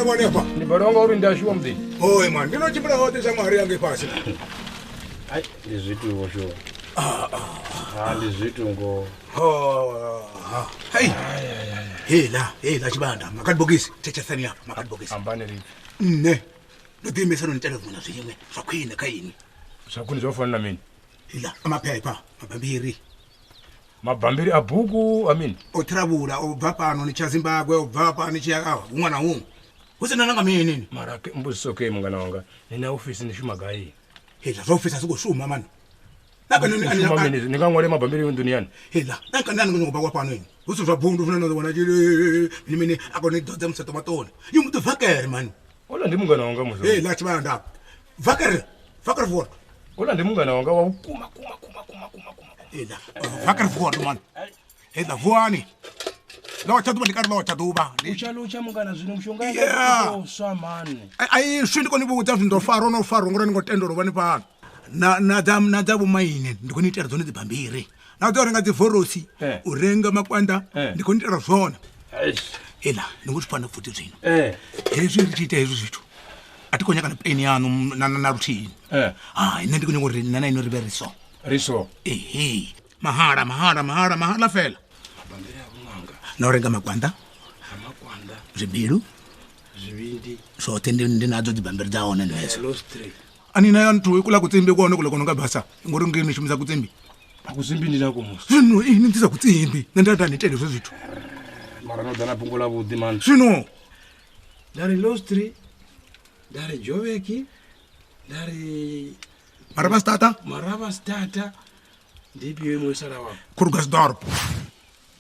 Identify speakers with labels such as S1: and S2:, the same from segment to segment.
S1: vhone vhone hafha.
S2: Ndi balelwa ngauri ndi a shuma muḓini.
S1: Oi man, ndi no tshimbila hoṱhe shamwari yange fhasi.
S2: Ai, ndi zwithu vho shuwa. Ah, ndi zwithu ngoho.
S1: Hei. Heiḽa, heiḽa tshivhanda, makadibogisi, thetshelesani hafha, makadibogisi.
S2: Ambani lipfi.
S1: Nṋe ndo ḓiimisela u ni itela zwiṅwe na zwiṅwe zwa khwine kha inwi.
S2: Zwa khwine zwa fana na mini?
S1: Heiḽa, maphepha, mabambiri.
S2: Mabambiri a bugu a mini?
S1: O ṱhiravhula, o bva fhano ni tshi ya Zimbabwe, o bva hafha ni tshi ya huṅwe na huṅwe. Hu si na na nga mini ni.
S2: Mara ke mbudziso ke mungana wanga, ni na ofisi ni shuma gai?
S1: Heiḽa zwa ofisi a si khou shuma mani.
S2: Ni shuma mini? Ni nga ṅwale mabambiri nḓuni yani?
S1: Heiḽa, na kani ani ngo bakwa fhano ini. Hu si zwa bundu zwine na ḓo wana tshi mini mini a kone ḓodza museṱo maṱoni. Yo mu ḓo vakere mani.
S2: Ola ndi mungana wanga muzo.
S1: Heiḽa tshivhanda. Vakere, vakere voto.
S2: Ola ndi mungana wanga wa vhukuma kuma kuma kuma kuma kuma.
S1: Heiḽa, vakere voto mani. Heiḽa vuwani. Lotsha ḓuvha ndi kale lotsha ḓuvha.
S2: Lutsha lutsha mungana zwino mushonga
S1: Yeah.
S2: ya swa mani.
S1: Ai swi ndi koni vhudza zwino ndo farwa no farwa ngori ni ngo tendela u vha ni fhano. Na na dza na dza vhumaine ndi khou ni itela dzone dzibambiri. Na dza u renga dzi vorosi,
S2: Eh.
S1: u renga makwanda
S2: Eh.
S1: ndi khou ni itela zwone.
S2: Eish.
S1: Heiḽa ndi ngo fana futhi zwino.
S2: Eh.
S1: Hezwi ri tshi ita hezwi zwithu a thi khou nyaga na peni yaṋu na na na luthihi.
S2: Eh.
S1: Hai nṋe ndi khou nyaga uri nṋe na inwi ri vhe ri so.
S2: Ri so.
S1: Ehe. Mahala mahala mahala mahala fela.
S2: Mabambiri a vhuṅanga,
S1: Na u renga makwanda,
S2: a makwanda,
S1: zwibilu,
S2: zwivhindi,
S1: zwoṱhe ndi ndi nadzo dzibambiri dza hone ndo hedzo.
S2: lostri.
S1: Ani na ya nthu kula kutsimbi kwone kule kono nga basa ngori ngi ni shumisa kutsimbi.
S2: Akuzimbi ndi nako musi.
S1: Zwino ini ndi sa kutsimbi nṋe nda nda ni itele hezwo zwithu.
S2: Mara no ḓa na fhungo ḽa vhuḓi mani.
S1: Zwino
S2: Nda ri lostri, nda ri joveki, nda ri
S1: mara vha
S2: marava starter. Ndi ifhio iṅwe yo salaho afho?
S1: Krugersdorp.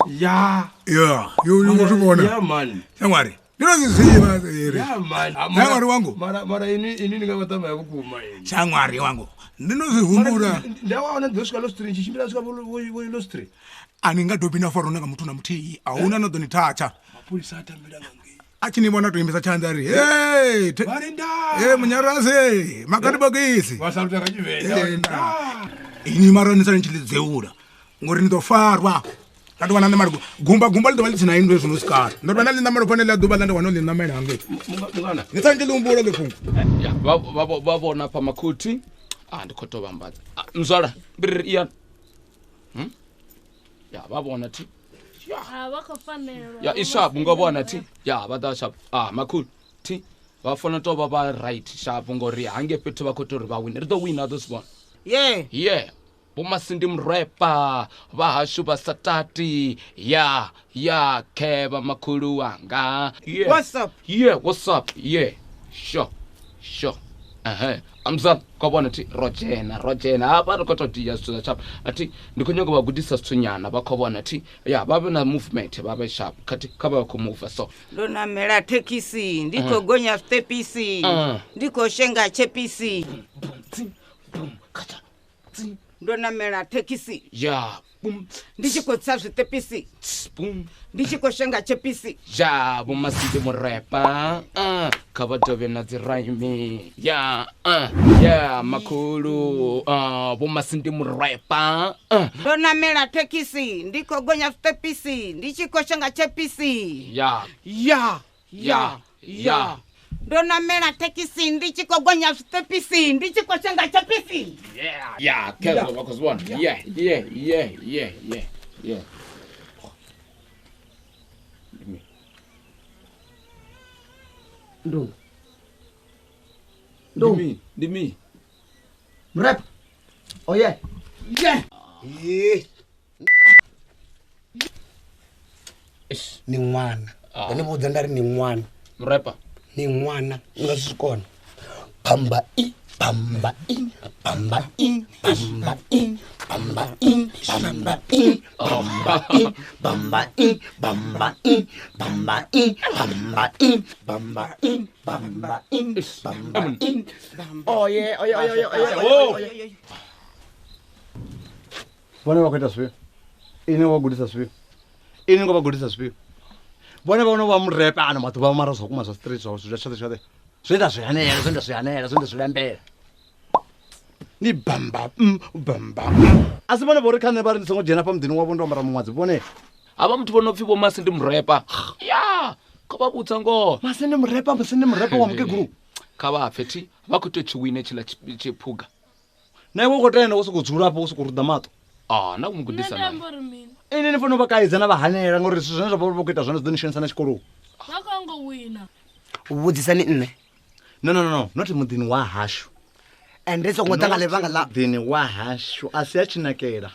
S2: Ya.
S1: Yeah, yo yo ngo zwi vhona.
S2: Ya mani.
S1: Shamwari. Ndi no zwi ḓivha iri.
S2: Ya mani.
S1: Shamwari wangu.
S2: Mara mara ini ini ndi nga vha ṱama ya vhukuma ini.
S1: Shamwari wangu. Ndi no zwi humbula.
S2: Nda wana ndo swika lostri ndi tshimbila swika vho lostri.
S1: A ni nga dobi na farwa na nga muthu na muthihi. A huna no ḓo ni thatha.
S2: Mapholisa a tambela nga ngei.
S1: A tshi ni vhona to imisa tshanḓa a ri hey,
S2: Vha ri ndaa.
S1: hey munyarasi, makadibogisi.
S2: Vha saluta nga Tshivenḓa.
S1: Eh, ndaa. Ini mara ni sala ni tshi ḽi dzeula ngori ni ḓo farwa. Nda tovha na ṋamela gumba gumba ḽi ḓo vha ḽi tsini na inwi zwino sikala. Ndo tovha na ḽi ṋamela fhane ḽa ḓuvha ḽa nda wana ḽi ṋamela hangei.
S2: Mungana.
S1: Ni sala ni tshi ḽi humbula ḽi fhungo.
S3: Ya vha vha vha vhona fha makhuthi. Ah ndi khou to vhambadza. Ah, mzwala brr iya. Hmm? Ya vha vhona thi.
S4: Ha vha khou fanelwa.
S3: Ya i sharp ngo vhona thi. Ya vha ḓa sharp. Ah makhulu thi. Vha fanela to vha vha right sharp ngori hange fhethu vha khou tou ri vha wine. Ri ḓo wina ḓo zwi vhona.
S5: Ye.
S3: Yeah. Vho Masindi Murwepa vha hashu vha Satati ya ya khevha makhulu wanga. Yeah.
S5: What's up?
S3: Yeah, what's up? Yeah. Sure. Sure. Ehe. Amzal ko vhona thi ro dzhena ro dzhena hafha ri khou tou dia zwithu zwa sharp. Athi ndi khou nyanga u vha gudisa zwithu nyana vha khou vhona thi ya vha vhe na movement vha vhe sharp khathi kha vha vha khou move so.
S5: Ndo namela thekhisi ndi khou gonya zwiṱepisi ndi khou shenga tshepisi.
S3: Boom tsi boom khacha tsi.
S5: Ndo namela thekhisi
S3: Ya boom
S5: ndi tshi khou tsa zwiṱepisi
S3: tss, boom.
S5: ndi tshi khou shenga tshepisi.
S3: Ja Vho Masindi Murepa kha vha dovhe na dzi raimi ya ya makhulu Vho Masindi Murepa.
S5: Ndo namela thekhisi ndi khou gonya zwiṱepisi ndi tshi khou shenga tshepisi.
S3: Ya
S5: Ya
S3: ya ya
S5: Ndo namela thekhisi ndi tshi khou gonya zwiṱepisi ndi tshi khou shenga tshepisi.
S3: yeah ya khezwo vha khou zwi vhona yeah yeah yeah yeah yeah yeah.
S6: Ndo.
S3: Ndi mi ndi mi
S6: Mrep. Oh yeah.
S5: Yeah.
S6: Ye. Ni ṅwana. Ndo ni vhudza nda ri ni ṅwana.
S3: Murepa.
S6: Ni ṅwana ni nga si zwi kone. Bamba i bamba i bamba i bamba i bamba i bamba i bamba i bamba i bamba i bamba i bamba i bamba i bamba i bamba i. Oh yeah, oh yeah, oh yeah, oh yeah, oh yeah.
S7: Vhone vha khou ita zwifhio? Ini vha gudisa zwifhio? Ini ngo vha gudisa zwifhio? Vhone vha no vha murepa ano maḓuvha mara zwa vhukuma zwa street zwa zwa tshoṱhe tshoṱhe. Zwe nda zwi hanela, zwe nda zwi hanela, zwe nda zwi lambela. Ni bamba bamba. A si vhone vho ri kha nṋe vha ri ndi songo dzhena fha muḓini wavho ndo ambara muṅwadzi vhone.
S3: Havha muthu vho no pfi Vho Masindi Murepa. Ya. Kha vha vhudza ngoho.
S7: Masende murepa, masende murepa wa mukegulu.
S3: Kha vha pfe thi vha khou tea u tshi wine tshiḽa tshiphuga.
S7: Na iwe u khou tenda wo sokou dzula afho wo sokou ruḓa maṱo.
S3: Ah, na u mu
S4: Nṋe
S3: gudisa
S4: ndi
S3: naye.
S4: amba uri mini?
S7: Ini ni fanela u vha kaidza na vha hanela ngauri zwithu zwine zwa vha vha khou ita zwone zwi ḓo ni shonisa na tshikoloni.
S4: Vha khou ngo wina.
S6: Vhudzisani nṋe.
S7: No no no no, not muḓini wa hashu.
S6: Ende songo ḓa nga ḽivhanga ḽa
S7: Muḓini wa hashu a si a tshinakela.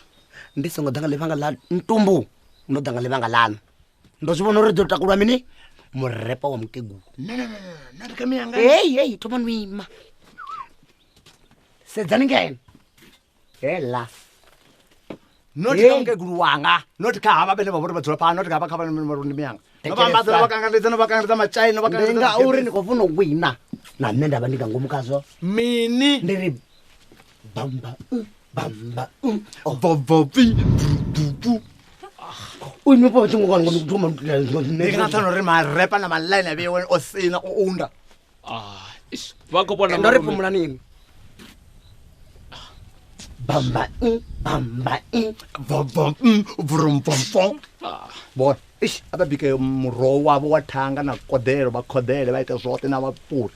S6: Ndi songo ḓa nga ḽivhanga ḽa ntumbu, ndo ḓa nga ḽivhanga ḽanu. Ndo zwi vhona uri ri ḓo takulwa mini? Murepa wa mukegulu.
S7: No no no no, not kha miyanga.
S6: Hey, hey, thoma no ima. Sedzani ngeno. Hela.
S7: Not
S6: Hey.
S7: kha mukegulu wanga, not kha havha vhane vha vhori vha dzula fhano, not kha havha kha vhane vha uri ndi miyanga. No vha ambadza, no vha kangaledza, no vha kangaledza matshai, no vha
S6: Ndi
S7: kangaledza.
S6: ngauri ndi khou funa u wina. Na nṋe nda vha ndi nga ngomu khazwo.
S7: Mini?
S6: Ndi ri bamba bamba. Oh.
S7: Vovovi bu.
S6: U ime po tshingo kana ngo thoma
S7: Ndi nga nṱhani uri marepa na malaini a vheiwe o sina o unda.
S3: Ah, ish, vha khou vhona
S6: Ndo ri
S3: malume.
S6: fhumulani inwi. Bamba bamba.
S7: Vovo vrum vom vom.
S3: Ah,
S7: Bona, ish a vha bike muroho wavho wa thanga na koḓelo vha khoḓele vha ite zwoṱhe na vhapuri.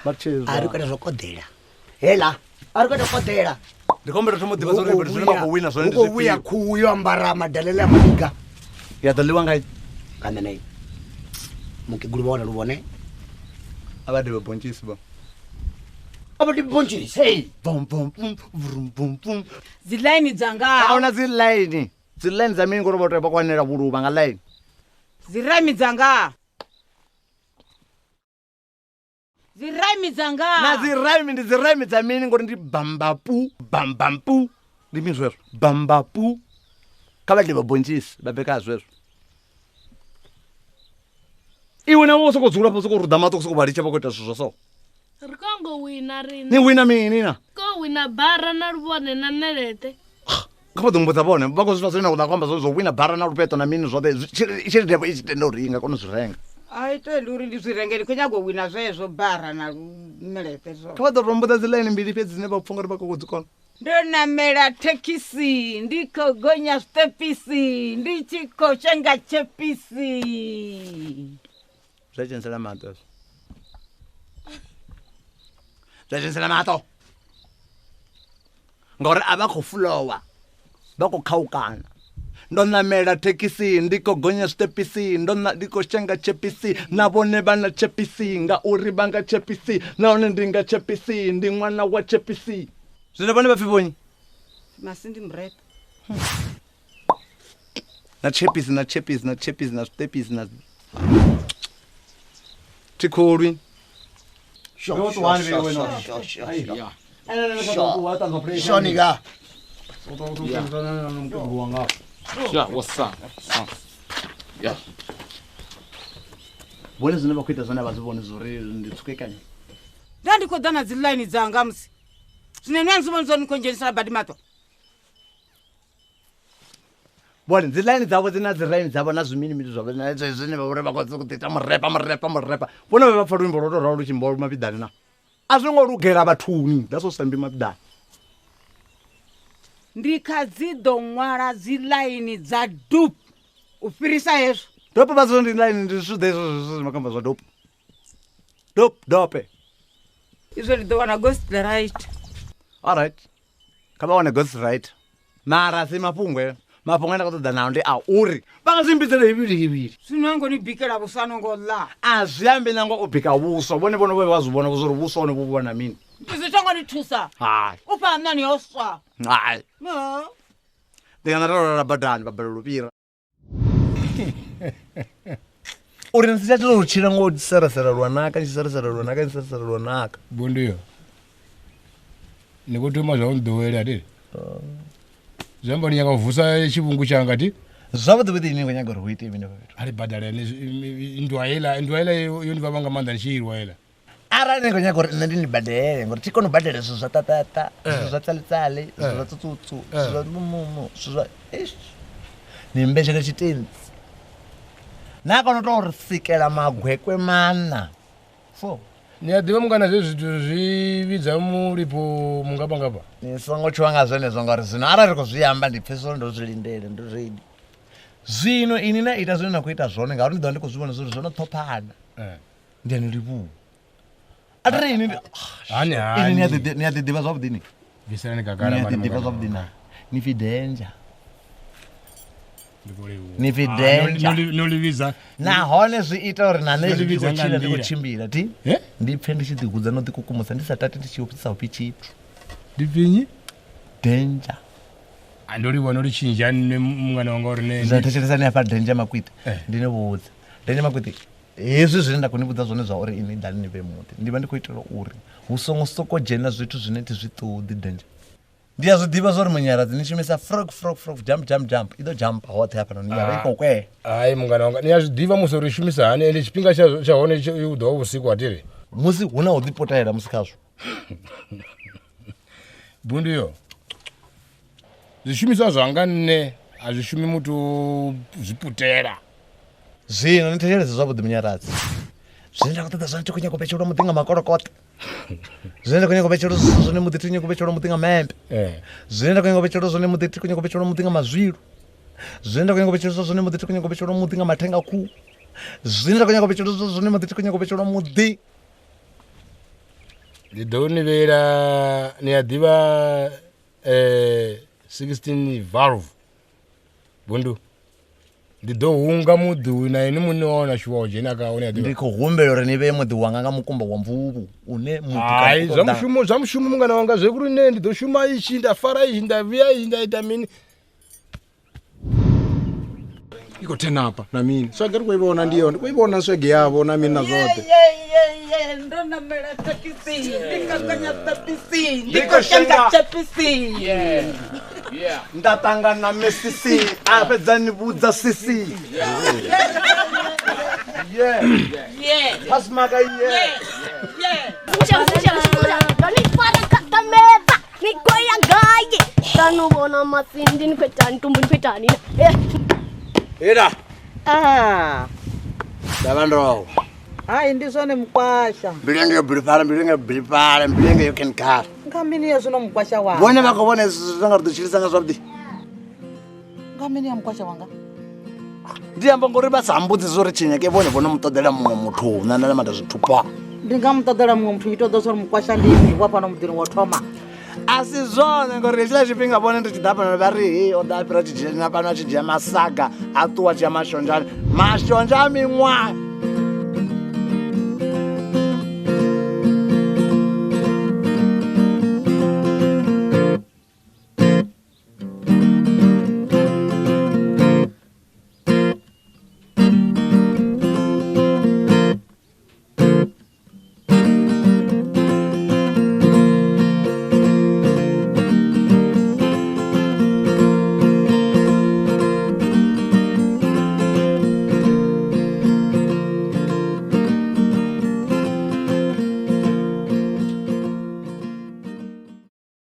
S7: Vha tshile
S6: A ri
S7: zwa.
S6: khou ita zwo koḓela. Hela, a ri khou ita koḓela.
S7: Ndi khou humbela thoma u ḓivha zwa uri zwine vha khou wina zwone ndi
S6: Hu khou vhuya
S7: zwifhio.
S6: khuhu yo ambara madalele a maliga.
S7: Ya ḓo ḽiwa nga
S6: Nga nṋe nayo. Mukegulu vha wana luvhone.
S7: a vha ḓivhe bontshisi vha.
S6: A vha ḓivhi bontshisi. Hey.
S7: Vom vom vrum vom vom.
S5: Dzi ḽaini dzanga.
S7: A huna dzi line. Dzi line dza mini ngori vha tea vha kwanela vhuluvha nga line.
S5: Dzi raimi dzanga. Dzi raimi dzanga.
S7: Na dzi rhyme ndi dzi rhyme dza mini ngori ndi bambapu bambampu. Ndi mini zwezwo? Bambapu. Kha vha ḓivhe bontshisi vha bve kha zwezwo. Iwe na wo sokou dzula fho sokou ruḓa maṱo sokou vha litsha vha khou ita zwithu zwa so.
S4: Ri khou ngo wina riṋe.
S7: Ni wina mini na?
S4: Khou wina bara na luvhone na ṋeleṱe.
S7: Kha vha ḓo mbudza vhone vha khou zwi pfa zwine na khou amba zwone zwo wina bara na lupeto na mini zwoṱhe tshelede yavho i tshi tenda uri i nga kona u zwi renga.
S5: A iteli uri ndi zwi renge ndi khou nyaga u wina zwezwo bara na ṋeleṱe zwo.
S7: Kha vha ḓo to mbudza dzi line mbili fhedzi dzine vha pfha ngori vha khou dzi kona.
S5: Ndo namela thekhisi ndi khou gonya zwiṱepisi ndi tshi khou shenga tshepisi.
S7: Zwa dzhenisela maṱo hezwo. Zwa dzhenisela maṱo. Ngauri a vha khou fulowa vha khou khaukana. Ndo namela thekhisi ndi khou gonya zwiṱepisi ndo ndi khou shenga tshepisi na vhone vha na tshepisi ngauri vha nga tshepisi nahone ndi nga tshepisi ndi ṅwana wa tshepisi. Zwino vhone vha pfi vhonyi?
S5: Masindi murepa.
S7: Na tshepisi na tshepisi na tshepisi na zwiṱepisi na thikholwi.
S6: Sho, sho, sho, sho, sho, sho.
S3: yeah.
S6: Shoni ka.
S3: Yeah, what's up? Yeah.
S7: Vhone zwine vha khou ita zwone a vha zwi vhoni zwori ndi tsukekanya.
S5: Nda ndi khou ḓa na dzi ḽaini dzanga musi. Zwino nṋe a ni zwi vhoni zwa uri ni khou ndzhenisela badi maṱo.
S7: Vhone dzi line dzavho dzi na dzi rhyme dzavho na zwimini mini zwavho na zwezwi zwine vha vhori vha khou sokou ḓi ita murepa murepa murepa. Vhone vha pfa luimbo lwo to ralo lu tshi imbiwa mavhiḓani na. A zwo ngo lugela vhathuni, that's what sambi mavhiḓani.
S5: Ndi kha dzi ḓo ṅwala dzi ḽaini dza dup u fhirisa hezwo.
S7: Dope vha zwo ndi line ndi zwithu ḓe zwezwo zwi makamba zwa dope. Dope dope.
S5: Izwo ndi ḓo wana ghost right.
S7: All right. Kha vha wane ghost right. Mara si mafhungo eo. Mafhungo ane nda khou ṱoḓa nao ndi a uri vha nga si mbidzele hivhili hivhili.
S5: Zwino a ngo ni bikela vhuswa no ngo ḽa.
S7: A zwi ambi nangwe u bika vhuswa vhone vhone vho vha zwi vhona uri vhuswa hone vhu vha na mini.
S5: Izwi thongo ni thusa.
S7: Hai.
S5: U fha nṋani ho swa.
S7: Hai.
S5: No.
S7: Ndi nga ndo lala badani vha balelwa u fhira. Uri ndi si tsha tea u tshila ngo seresera lwanaka, ndi seresera lwanaka, ndi seresera lwanaka.
S1: Bundiyo. Ni khou thoma zwa u nḓowela ati. Zwi amba ni nyaka u vusa tshivhungu tshanga ti.
S7: Zwavhuḓi vhuḓi ini khou nyaga uri hu itee mini hafha fhethu.
S1: A ri badale nndwa heiḽa, nndwa heiḽa yo ndi vhavha nga maanḓa ndi tshi ilwa heiḽa.
S7: Arali ni khou nyaga uri nṋe ndi ni badele ngori thi koni u badela zwithu zwa ṱaṱaṱa, zwithu zwa tsaletsale, zwithu zwa tsutsutsu, zwithu zwa mumumu, zwithu zwa eish. Ni mbetshele tshitentsi. Na kona u tou ri sikela magwekwe maṋa. 4.
S1: Ni a ḓivha mungana zwe zwithu zwi vhidza mulipho mungafhangafha.
S7: Ni songo tshuwa nga zwenezwo ngauri zwino arali ri khou zwi amba ndi pfhesesa uri ndo zwi lindela ndo ready. Zwino ini na ita zwine na khou ita zwone ngauri ndi ḓo vha ndi khou zwi vhona zwori zwo no ṱhophana. Ndi a ni livhuwa. A thi ri ini
S2: Hani
S7: ini ni a
S2: hani.
S7: ḓi ni a ḓi ḓivha zwavhuḓi ni.
S2: Bviselani
S7: Ni
S2: khagala
S7: a
S2: mani
S7: ḓi ḓivha
S2: mungana
S7: zwavhuḓi
S2: wanga.
S7: na. Ni pfi danger.
S2: Ndi khou livhuwa.
S7: Ni pfi
S2: Ah,
S7: danger.
S2: no livhidza.
S7: Nahone zwi ita uri na nṋe
S2: No
S7: ndi
S2: livhidza
S7: khou
S2: nga
S7: tshila ndi khou
S2: nḓila.
S7: tshimbila thi.
S2: Eh?
S7: Ndi pfe ndi tshi ḓi hudza no ḓi kukumusa ndi sa tati ndi tshi sa ofhi tshithu.
S2: Ndi pfi nnyi?
S7: Danger.
S2: Ah, ndo livhuwa no li tshinzha nṋe mungana wanga uri nṋe
S7: Zwa thetshelesani hafha danger makwiti.
S2: Eh.
S7: Ndi ni vhudze. Danger makwiti. Hezwi zwine nda khou ni vhudza zwone zwa uri ini ḓani ni vhe muḓi. Ndi vha ndi khou itela uri hu songo soko dzhena zwithu zwine thi zwi ṱoḓi danger. Ndi a zwi ḓivha zwa uri munyaradzi ni shumisa frog frog frog jump jump jump i ḓo jump hoṱhe hafhanoni ya vha i khou kwea.
S2: Hai mungana wanga ni a zwi ḓivha musi uri shumisa hani ende tshifhinga tsha hone u ḓo vha vhusiku atiri.
S7: Musi hu na u ḓi putela musi khazwo.
S2: Bundu yo. Zwishumiswa zwanga nṋe a zwi shumi muthu zwi putela.
S7: Zwino ni thetshelese zwavhuḓi munyaradzi. Zwine nda khou ṱoḓa zwone thi khou nyaga u vhetshelwa muḓi nga makolokoṱe. Zwine nda khou nyaga u vhetshelwa zwone muḓi thi nyaga u vhetshelwa muḓi nga maembe. Zwine nda khou nyaga u vhetshelwa zwone muḓi thi khou nyaga u vhetshelwa muḓi nga mazwilu. Zwine nda khou nyaga u vhetshelwa zwone muḓi thi khou nyaga u vhetshelwa muḓi nga mathenga khuhu. Zwine nda khou nyaga u vhetshelwa zwone muḓi thi khou nyaga u vhetshelwa muḓi.
S2: Ndi ḓo ni vhela ni a ḓivha 16 valve. Bundu. Ndi ḓo hunga muḓi uyu na ini muṋe wa wana shuwa u dzhena khawo ni a
S7: Ndi
S2: ḓivha.
S7: khou humbela uri ni vhee muḓi wanga nga mukumba wa mvuvhu une muthu kana
S2: Hai
S7: u
S2: zwa
S7: ṱoḓa-
S2: mushumo zwa mushumo mungana wanga zwe kuri nṋe ndi ḓo shuma itshi nda fara itshi nda vhuya itshi nda ita mini.
S8: I khou thenapa na mini swege ri khou i vhona ndi yone ndi khou i vhona swege yavho na mini na zwoṱhe.
S5: Ye, ndo namela thekhisi ndi khou gonya ṱepisi ndi khou shenga tshepisi.
S7: Nda ṱangana misisi a fhedza ni vhudza sisi. Yeah.
S5: Yeah.
S7: Pasmaka yeah.
S5: Yeah.
S4: Ni khou ya gai tanu vhona masindi ni khou itani tumbu ni khou itani
S7: Ida.
S5: Ah.
S7: Ndavha ndo.
S5: Hai ndi zwone mukwasha.
S6: Mbilu yanga yo bilifhala, mbilu yanga yo bilifhala, mbilu yanga yo kenkhala.
S5: Nga mini ya zwino mukwasha wanga?
S6: Vhone vha khou vhona hezwi zwithu nga ri ḓo tshilisa nga zwavhuḓi.
S5: Nga mini ya mukwasha wanga?
S6: Ndi amba ngori vha sa mbudzi zwo ri tshinyeke vhone vho no mu ṱoḓela muṅwe muthu nṋe nda namata zwithupha.
S5: Ndi nga mu ṱoḓela muṅwe muthu ito ḓo uri mukwasha ndi inwi wa fhano muḓini wo thoma.
S6: A si zwone ngori hetshiḽa tshifhinga vhone ndi tshi ḓa fhano vha ri hei o ḓa a fhira tshi dzhena fhano a tshi dzhia masaga a ṱuwa a tshi ya mashonzhani mashonzha a miṅwaha.